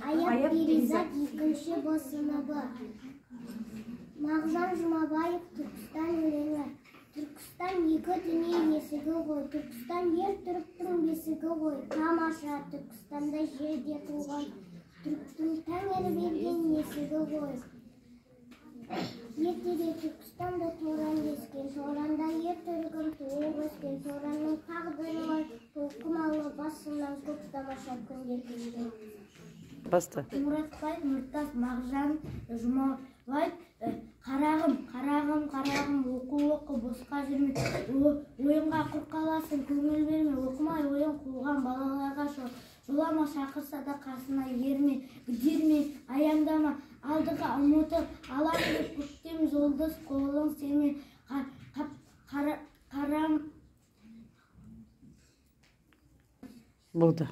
Аяп Перизат екінші Б сыныбы. Мағжан Жұмабаев Түркістан өлеңі. Түркістан екі дүние есігі ғой, Түркістан ер түріктің бесігі ғой. Тамаша Түркістанда жерде туған, түріктің тәңірі берген есігі ғой. Ертеде Түркістанда торан ескен, торанда ер түрігім туып өскен, торанның тағдыры бар, толқымалы басынан көп тамаша күндер кешкен. Баста. Мұратбай Нұртас Мағжан Жұмабаев. Қарағым, қарағым, қарағым, оқу оқы, босқа жүрме, ойынға құр қаласың, көңіл берме, оқымай ойын қуған балаларға жолама, шақырса да қасына ерме, үдерме, аяңдама, алдыға ұмытып, алам деп көктем жолдас қолың серме, қарам. Болды.